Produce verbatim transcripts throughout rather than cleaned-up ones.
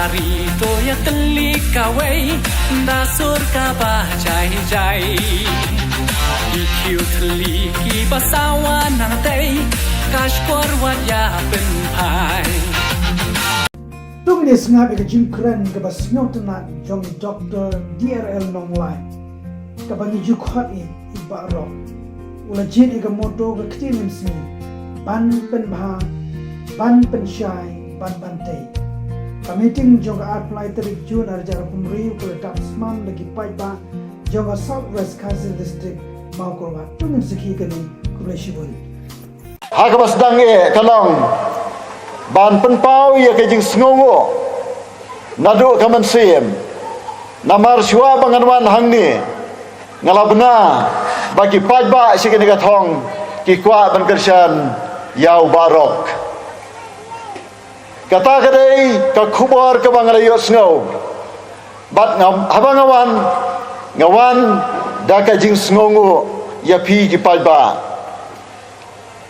Ri to ïa tylli kawei, da sur kaba jai jai. Ki khiew tylli kiba sawa nangtei, ka shkor wat ïa pynphai. To ngin ïa sngap ïa ka jingkren kaba sngewtynnat jong i Doktor D R L Nonglait, kaba ngi ju khot ïa i Bah Rock. U la jied ïa ka motto ka ktien mynsngi, ban pynbha, ban pynshai, ban ban tei. Ka meeting jong ka arphew lai tarik Jun arhajar arphew hynriew ka la dap sman da ki paidbah jong ka South West Khasi Hills District, Mawkyrwat. To ngin sakhi kane, khublei shibun. Ha kaba sdang eh ka long ban pynpaw ïa ka jingsngewnguh naduh ka mynsiem. Namar shuwa ba ngan wan hangne, nga la bna ba ki paidbah sha kane ka thong ki kwah ban kyrshan ïa u Bah Rock. Kata ka dei ka khubor kaba nga la ïohsngew. Bad nga, haba nga wan, nga wan da ka jingsngewnguh ïa phi ki paidbah.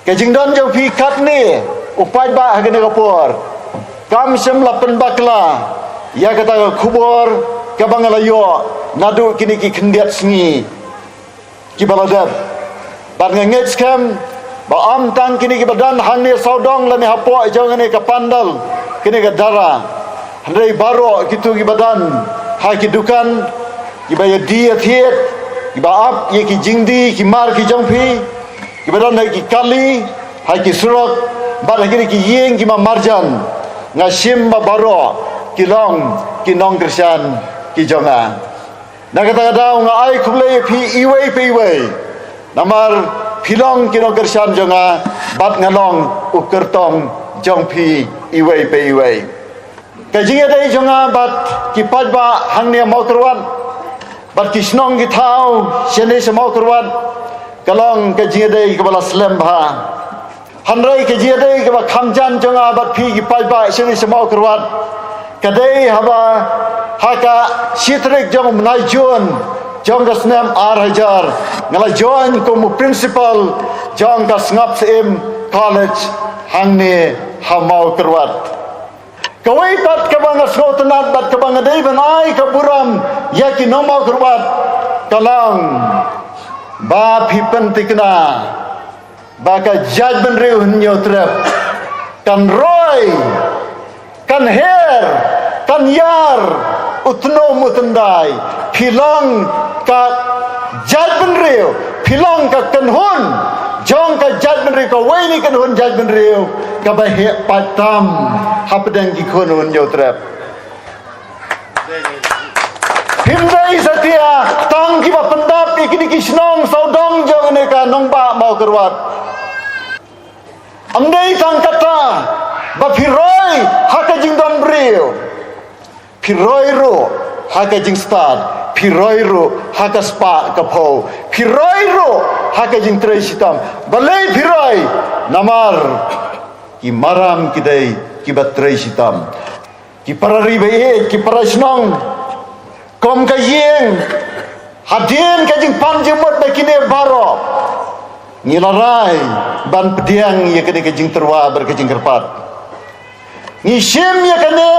Ka jingdon jong phi katne u paidbah ha kane ka por, kam shym la pynbakla ïa kata ka khubor kaba nga la ïoh naduh kine ki khyndiat sngi kiba la dep. Bad nga ngeit skhem ba ym tang kine kiba don hangne sawdong lane hapoh jong kane ka pandal, kane ka dara, hynrei baroh kito kiba don ha ki dukan, kiba ïa die ïa thied, kiba ap ïa ki jingdie ki mar ki jong phi, kiba don ha ki kali, ha ki surok, bad ha kine ki ïing ki ma marjan, nga shim ba baroh ki long ki nongkyrshan ki jong nga. Na kata ka daw nga ai khublei ïa phi iwei pa iwei. Namar phi long ki nongkyrshan jong nga, bad nga long u kyrtong jong phi iwei pa iwei. Ka jingïadei jong nga bad ki paidbah hangne Mawkyrwat, bad ki shnong ki thaw shane sha Mawkyrwat, ka long ka jingïadei kaba la slem bha. Hynrei ka jingïadei kaba kham jan jong nga bad phi ki paidbah shane sha Mawkyrwat, ka dei haba ha ka shi tarik jong u bnai Jun jong ka snem arhajar, nga la join kum u principal jong ka Sngap Syiem College hangne ha Mawkyrwat. Kawei pat kaba nga sngewtynnat bad kaba nga dei ban ai ka burom ïa ki nong Mawkyrwat, ka long ba phi pynthikna ba ka jaitbynriew Hynñiewtrep kan roi, kan her, kan ïar, u tnum u tyndai. Phi long ka jaitbynriew, phi long ka kynhun jong ka jaitbynriew, kawei na ki kynhun jaitbynriew kaba heh pait tam hapdeng ki khun Hynñiewtrep. Phim dei satia tang kiba pyndap ïa kine ki shnong sawdong jong kane ka nongbah Mawkyrwat. Ym dei tang kata ba phi roi ha ka jingdon briew, phi roi ruh ha ka jingstad, phi roi ruh ha ka spah ka phew, phi roi ruh ha ka jingtrei shitom. Balei phi roi? Namar ki maram ki dei kiba trei shitom. Ki para ri ba ïeit, ki para shnong, kum ka ïing, hadien ka jingpan jingmut ba kine baroh, ngi la rai ban pdiang ïa kane ka jingtyrwa bad ka jingkyrpad. Ngi shim ïa kane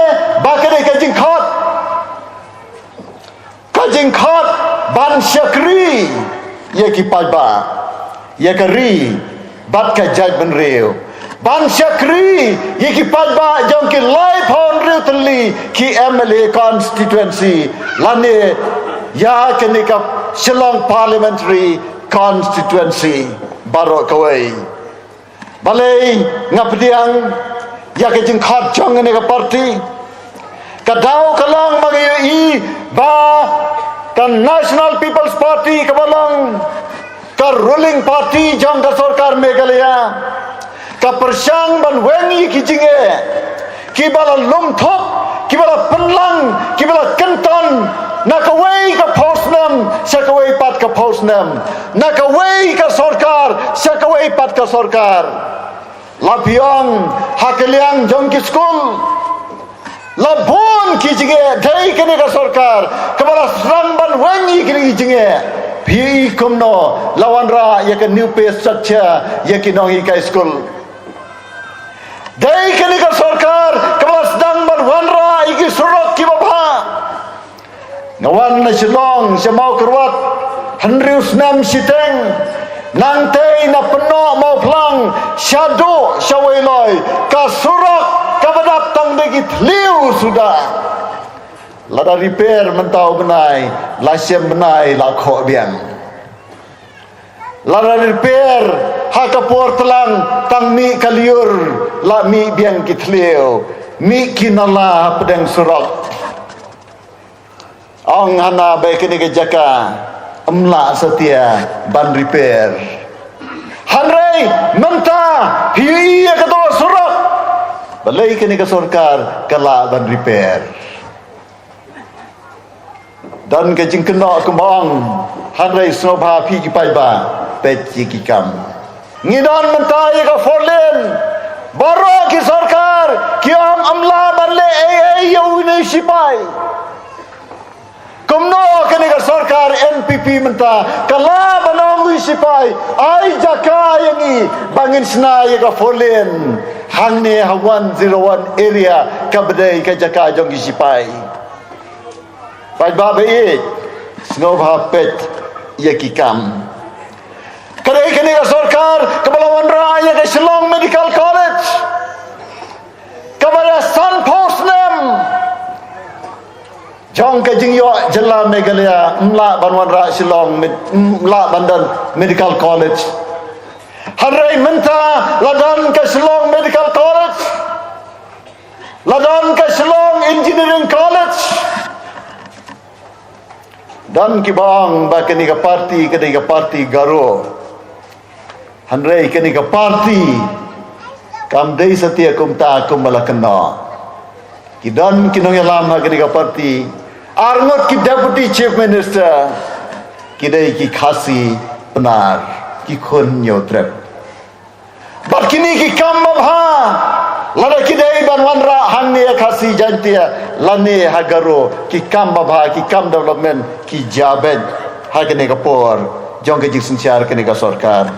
ba kane ka jingkhot, ka jingkhot ban shakri ïa ki paidbah, ïa ka ri bad ka jaitbynriew, ban shakri ïa ki paidbah jong ki laiphew hynriew tylli ki M L A constituency, lane ïa kane ka Shillong Parliamentary Constituency baroh kawei. Balei nga pdiang ïa ka jingkhot jong kane ka party? Ka daw ka long ba nga ïohi ba ka National People's Party kaba long ka ruling party jong ka sorkar Meghalaya ka pyrshang ban weng ïa ki jingeh kiba la lum thup, kiba la pynlang, kiba la kynton na kawei ka phew snem sha kawei pat ka phew snem, na kawei ka sorkar sha kawei pat ka sorkar. La phi ong ha ka liang jong ki skul, la bun ki jingeh, dei kane ka sorkar kaba la sdang ban weng ïa kine ki jingeh. Phi i kumno la wanrah ïa ka new pay structure ïa ki nonghikai skul? Dei kane ka sorkar kaba la sdang ban wanrah ïa ki surok Nga wan na Shillong sha Mawkyrwat hynriew snem shiteng. Nangtei na Pynnoh Mawphlang shaduh sha Weiloi, ka surok kaba dap tang da ki thliew suda. Lada repair mynta u bnai, la shem bnai la khoh biang. Lada repair ha ka por tlang, tang mih ka lyiur, la mih biang ki thliew, mih ki nala hapdeng surok. Ong hana ba kane ka jaka ym lah satia ban repair. Hynrei mynta phi ïohi ïa kato surok, balei kane ka sorkar ka lah ban repair. Don ka jingkynnoh kumba ong, hynrei sngewbha phi ki paidbah peit ïa ki kam. Ngi don mynta ïa ka four lane, baroh ki sorkar ki ong ym lah ban leh ei ei ïa une u sipai. Kumno kane ka sorkar N P P mynta ka lah ban ong u sipai, ai jaka ïa ngi ba ngin shna ïa ka four lane hangne ha one zero one area, kaba dei ka jaka jong ki sipai. Paidbah ba ïeit, sngewbha peit ïa ki kam. Ka dei kane ka sorkar kaba la wanrah ïa ka Shillong Medical College, kaba la sanphew snem jong ka jingïoh jylla Meghalaya ym lah ban wanrah Shillong Med-, ym lah ban don Medical College. Hynrei mynta la don ka Shillong Medical College, la don ka Shillong Engineering College. Don kiba ong ba kane ka party ka dei ka party Garo. Hynrei kane ka party kam dei satia kumta kumba la kynnoh. Ki don ki nongïalam ha kane ka party, arngut ki Deputy Chief Minister, ki dei ki Khasi Pnar, ki khun Hynñiewtrep. Bad kine ki kam babha, lada ki dei ban wanrah hangne ha Khasi Jaiñtia lane ha Garo, ki kam babha, ki kam development ki jia beit ha kane ka por jong ka jingsynshar kane ka sorkar.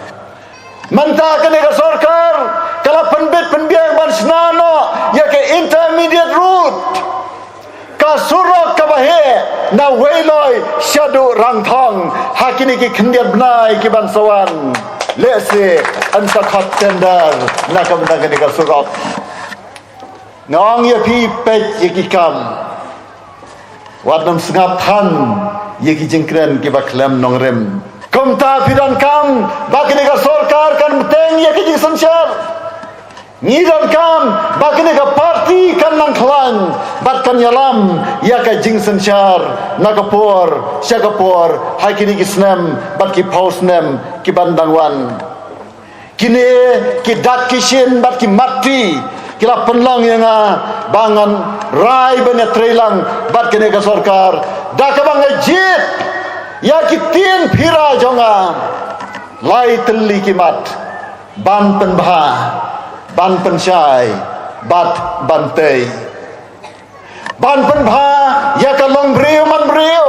Mynta kane ka sorkar ka la pynbit pynbiang ban shna noh ïa ka intermediate route, ka surok kaba heh na Weiloi shaduh Rangthong ha kine ki khyndiat bnai ki ban sa wan. Lehse yn sa khot tender na ka bynta kane ka surok. Nga ong ïa phi, peit ïa ki kam. Wat nym sngap than ïa ki jingkren kiba khlem nongrim. Kumta phi donkam ba kane ka sorkar kan bteng ïa ki jingsynshar. Ngi donkam ba kane ka party kan nang khlaiñ bad kan ïalam ïa ka jingsynshar na ka por sha ka por ha kine ki snem bad ki phew snem ki ban dang wan. Kine ki dak ki shin bad ki mat ti ki la pynlong ïa nga ba ngan rai ban ïatreilang bad kane ka sorkar da kaba nga jied ïa ki ktien phira jong nga. Lai tylli ki mat, ban pynbha, ban pynshai bad ban tei. Ban pynbha ïa ka longbriew manbriew,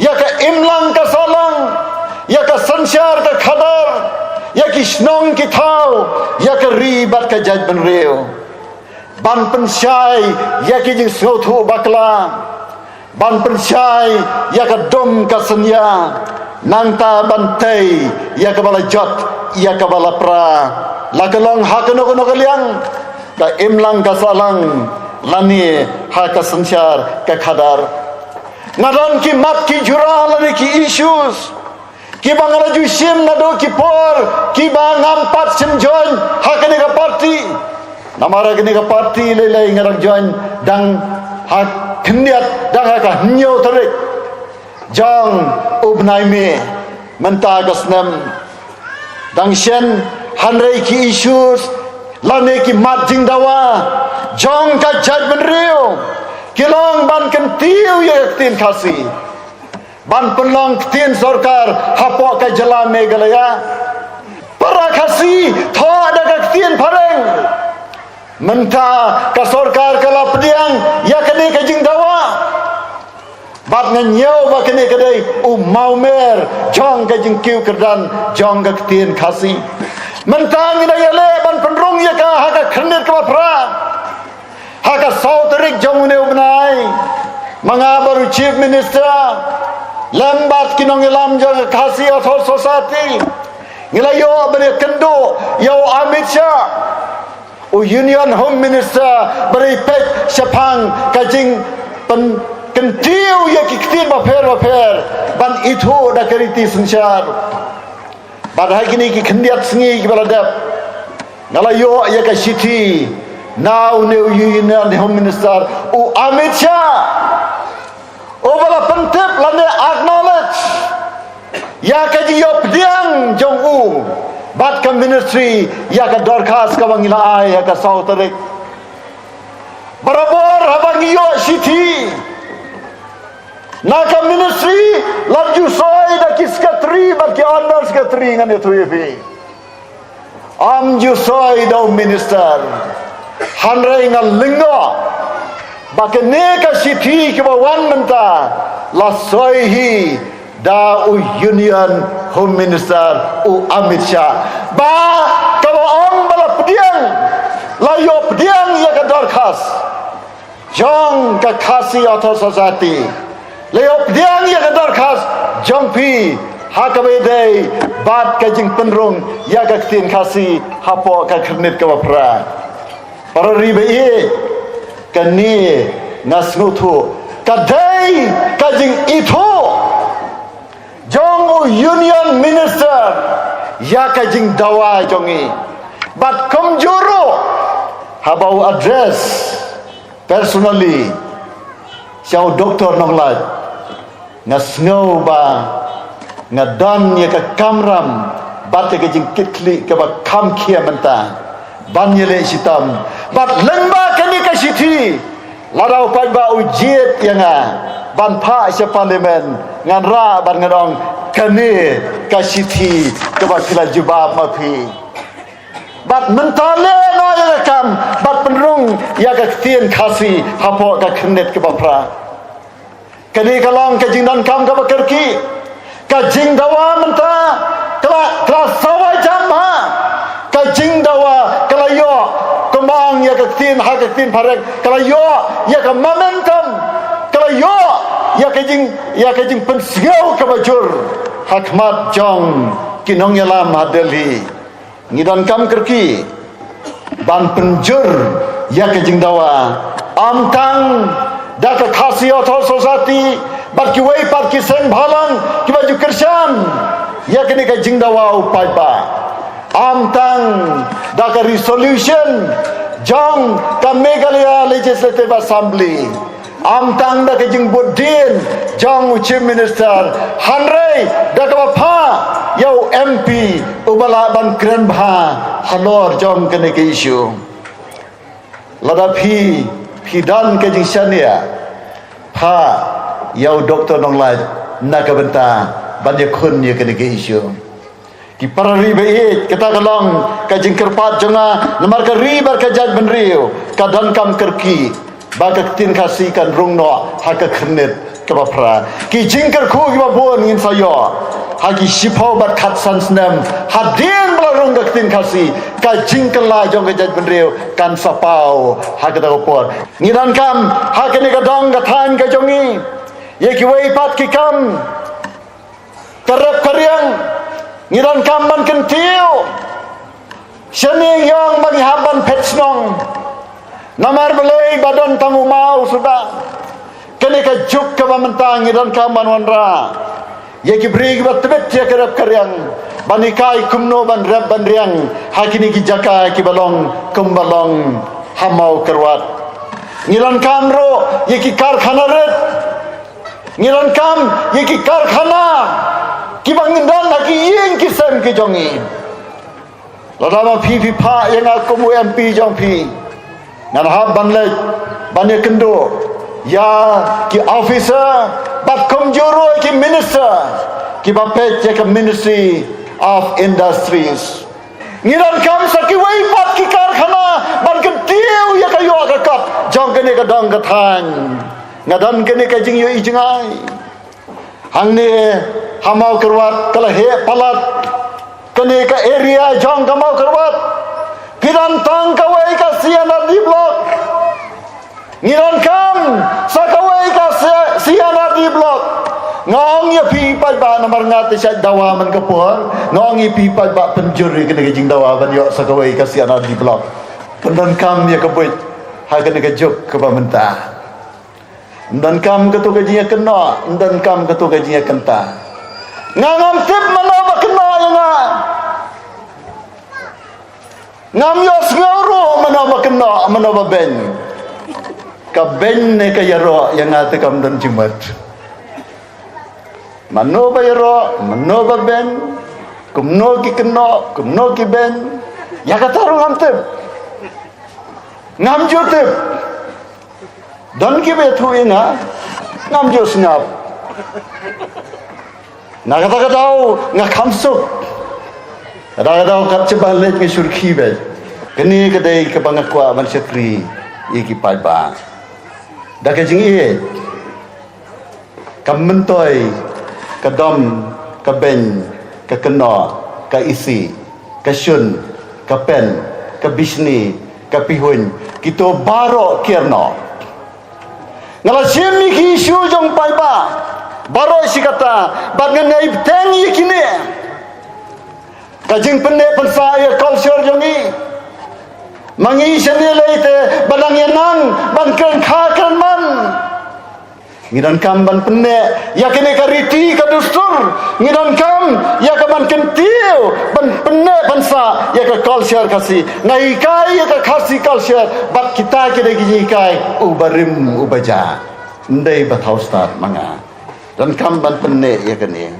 ïa ka imlang ka sahlang, ïa ka synshar ka khadar, ïa ki shnong ki thaw, ïa ka ri bad ka jaitbynriew. Ban pynshai ïa ki jingsngewthuh bakla, ban pynshai ïa ka dum ka synñia, nangta ban tei ïa kaba la jot, ïa kaba la pra, la ka long ha kano kano ka liang, ka imlang ka sahlang lane ha ka synshar ka khadar. Nga don ki mat ki jura lane ki issues kiba nga la ju shim naduh ki por kiba ngam pat shim join ha kane ka party. Namar ha kane ka party lei lei nga dang join dang ha khyndiat, dang ha ka hynñiew tarik jong u bnai May mynta ka snem. Dang shen, hynrei ki issues lane ki mat jingdawa jong ka jaitbynriew ki long ban kyntiew ïa ka ktien Khasi, ban pynlong ktien sorkar hapoh ka jylla Meghalaya. Para Khasi, thoh da ka ktien phareng. Mynta ka sorkar ka la pdiang ïa kane ka jingdawa. Bad nga ñiew ba kane ka dei u mawmer jong ka jingkiew kyrdan jong ka ktien Khasi. Mynta ngi dang ïaleh ban pynrung ïa ka ha ka khyrnit kaba phra, ha ka saw tarik jong une u bnai. Ma nga bad u Chief Minister lem bad ki nongïalam jong ka Khasi Authors' Society, ngi la ïoh ban ïakynduh ïa u Amit Shah, u Union Home Minister, ban ïa peit shaphang ka jingpynkyntiew ïa ki ktien bapher bapher ban ithuh da ka riti synshar. Bad ha kine ki khyndiat sngi kiba la dep, nga la ïoh ïa ka shithi na une u Union Home Minister, u Amit Shah, uba la pyntip lane acknowledge ïa ka jingïoh pdiang jong u bad ka ministry ïa ka dorkhas kaba ngi la ai ha ka saw tarik. Barabor haba ngi ïoh shithi na ka ministry, la ju soi da ki secretary bad ki under secretary, ngan ïathuh ïa phi. Ym ju soi da u minister. Hynrei nga lyngngoh ba kane ka shithi kaba wan mynta la soi hi da u Union Home Minister, u Amit Shah, ba kaba ong ba la pdiang, la ïoh pdiang ïa ka dorkhas jong ka Khasi Authors' Society, la ïoh pdiang ïa ka dorkhas jong phi ha kaba ïadei bad ka jingpynrung ïa ka ktien Khasi hapoh ka Khyrnit kaba Phra. Para ri ba ïeit, kane nga sngewthuh ka dei ka jingithuh jong u Union Minister ïa ka jingdawa jong ngi. Bad kumjuh ruh haba u address personally sha u Doktor Nonglait, nga sngew ba nga don ïa ka kamram bad ïa ka jingkitkhlieh kaba kham khia mynta ban ïaleh shitom. Bad lyngba kane ka shithi, lada u paidbah u jied ïa nga ban phah sha Parliament, ngan rah bad ngan ong, kane ka shithi kaba phi la jubab ma phi. Bad mynta leh noh ïa ka kam bad pynrung ïa ka ktien Khasi hapoh ka Khyrnit kaba Phra. Kane ka long ka jingdonkam kaba kyrkieh. Ka jingdawa mynta ka la, ka la sawa jam ha. Ka jingdawa ka la ïoh, kumba ong ïa ka ktien ha ka ktien phareng, ka la ïoh ïa ka momentum, ka la ïoh ïa ka jing, ïa ka jingpynsngew kaba jur ha khmat jong ki nongïalam ha Delhi. Ngi donkam kyrkieh ban pynjur ïa ka jingdawa, ym tang da ka Khasi Authors' Society bad kiwei pat ki seng bhalang kiba ju kyrshan ïa kane ka jingdawa u paidbah, ym tang da ka resolution jong ka Meghalaya Legislative Assembly, ym tang da ka jingbud dien jong u Chief Minister, hynrei da kaba phah ïa u M P uba lah ban kren bha halor jong kane ka issue. Lada phi, phi don ka jingshaniah, phah ïa u Doktor Nonglait na ka bynta ban ïakhun ïa kane ka issue. Ki para ri ba ïeit, kata ka long ka jingkyrpad jong nga namar ka ri bad ka jaitbynriew ka donkam kyrkieh ba ka ktien Khasi kan rung noh ha ka Khyrnit kaba Phra. Ki jingkyrkhu kiba bun ngin sa ïoh ha ki shiphew bad khatsan snem hadien ba la rung ka ktien Khasi, ka jingkylla jong ka jaitbynriew kan sa paw ha kata ka por. Ngi donkam ha kane ka dong ka thaiñ ka jong ngi ïa kiwei pat ki kam. Ka rep ka riang, ngi donkam ban kyntiew shane ïong ba ngi hap ban phet shnong. Namar balei? Ba don tang u maw suda. Kane ka juk kaba mynta ngi donkam ban wanrah ïa ki briew kiba tbit ïa ka rep ka riang ban hikai kumno ban rep ban riang ha kine ki jaka kiba long kumba long ha Mawkyrwat. Ngi donkam ruh ïa ki karkhana rit. Ngi donkam ïa ki karkhana kiba ngin don ha ki ïing ki sem ki jong ngi. Lada ma phi phi phah ïa nga kum u M P jong phi, ngan hap ban leit ban ïakynduh ïa ki officer bad kumjuh ruh ki minister kiba peit ïa ka Ministry of Industries. Ngi donkam sa kiwei pat ki karkhana ban kyntiew ïa ka ïoh ka kot jong kane ka dong ka thaiñ. Nga don kane ka jingïohi jngai. Hangne ha Mawkyrwat ka la heh palat kane ka area jong ka Mawkyrwat. Phi don tang kawei ka C and R D block. Ngi donkam sa kawei ka C C&RD Block. Nga ong ïa phi paidbah, namar nga te shait dawa man ka por. Nga ong ïa phi paidbah, pynjur ïa kane ka jingdawa ban ïoh sa kawei ka C&RD Block. Pyndonkam ïa ka buit ha kane ka juk kaba mynta. Ym donkam kato ka jingïakynnoh, ym donkam kato ka jingïakynta. Nga ngam tip mano ba kynnoh ïa nga. Ngam ïohsngew ruh mano ba kynnoh, mano ba beiñ. Ka beiñ ne ka ïaroh ïa nga te kam don jingmut. Mano ba ïaroh, mano ba beiñ, kumno ki kynnoh, kumno ki beiñ, ïa kata ruh ngam tip. Ngam ju tip. Don kiba ïathuh ïa nga, ngam ju sngap. Na kata ka daw nga kham suk. Kata ka daw kat shaba leit nga shu rkhie beit. Kane ka dei kaba nga kwah ban shakri ïa ki paidbah. Da ka jingïeit, ka myntoi, ka dom, ka beiñ, ka kynnoh, ka isih, ka shun, ka pen, ka bishni, ka pihuiñ, kito baroh kiar noh. Nga la shim ïa ki issue jong paidbah baroh shi katta, bad ngan ïai bteng ïa kine. Ka jingpynneh pynsah ïa ka culture jong ngi. Ma ngi shane lei te ba dang ïa nang ban kren kha kren man. Ngi donkam ban pynneh ïa kane ka riti ka dustur. Ngi donkam ïa ka ban kyntiew, ban pynneh pynsah ïa ka culture Khasi. Nga hikai ïa ka Khasi culture bad kita ki dei ki jinghikai uba rim uba jah. Ym dei ba thaw stad ma nga. Donkam ban pynneh ïa kane.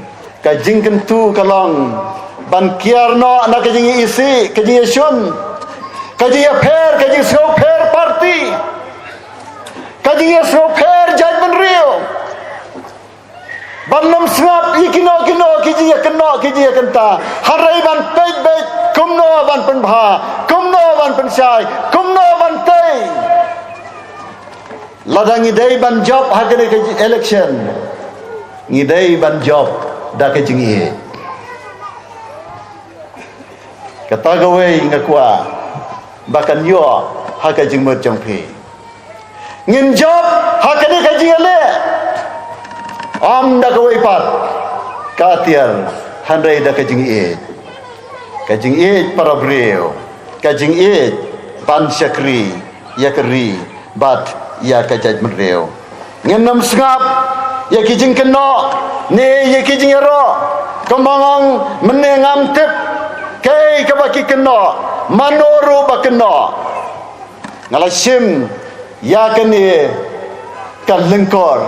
Ka jingkyntu ka long ban kiar noh na ka jingïaisih, ka jingïashun, ka jingïapher, ka jingsngewpher party, ka jingïasngewpher jaitbynriew. Ban ym sngap ïa kino kino ki jingïakynnoh ki jingïakynta. Hynrei ban peit beit kumno ban pynbha, kumno ban pynshai, kumno ban tei. Lada ngi dei ban jop ha kane ka election, ngi dei ban jop da ka jingïeit. Kata kawei nga kwah ba kan ïoh ha ka jingmut jong phi. Ngin jop ha kane ka jingïaleh, ym da kawei pat ka atiar, hynrei da ka jingïeit. Ka jingïeit para briew, ka jingïeit ban shakri ïa ka ri bad ïa ka jaitbynriew. Ngin ym sngap ïa ki jingkynnoh ne ïa ki jingïaroh. Kumba nga ong mynne, ngam tip kaei kaba ki kynnoh, mano ruh ba kynnoh. Nga la shim ïa kane ka lyngkor.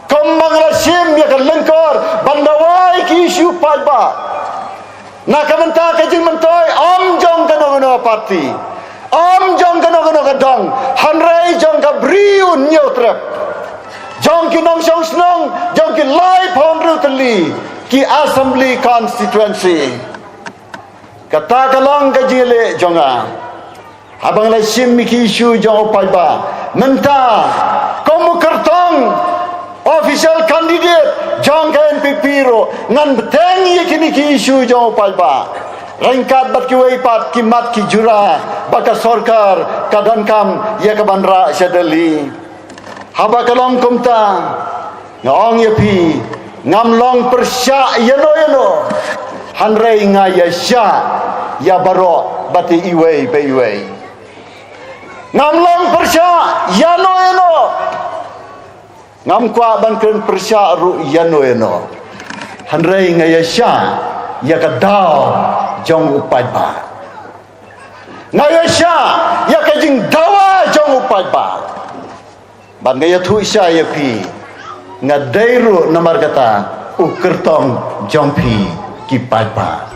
Kumba nga la shim ïa ka lyngkor ban dawa ïa ki issue paidbah. Na ka bynta ka jingmyntoi ym jong kano kano ka party, ym jong kano kano ka dong, hynrei jong ka briew Hynñiewtrep, jong ki nongshong shnong jong ki laiphew hynriew tylli ki assembly constituency. Kata ka long ka jingïaleh jong nga. Haba nga la shim ïa ki issue jong u paidbah mynta, kum u kyrtong official candidate jong ka N P P ruh, ngan bteng ïa kine ki issue jong u paidbah. Ryngkat bad kiwei pat ki mat ki jura ba ka sorkar ka donkam ïa ka ban rah sha Delhi. Haba ka long kumta, nga ong ïa phi, ngam long pyrshah ïano ïano, hynrei nga ïashah ïa baroh bad iwei pa iwei. Ngam long pyrshah ïano ïano, ngam kwah ban kren pyrshah ruh ïano ïano, hynrei nga ïashah ïa ka daw jong u paidbah. Nga ïashah ïa ka jingdawa jong u paidbah. Bad nga ïathuh shai ïa phi, nga dei ruh namar kata u kyrtong jong phi ki paidbah.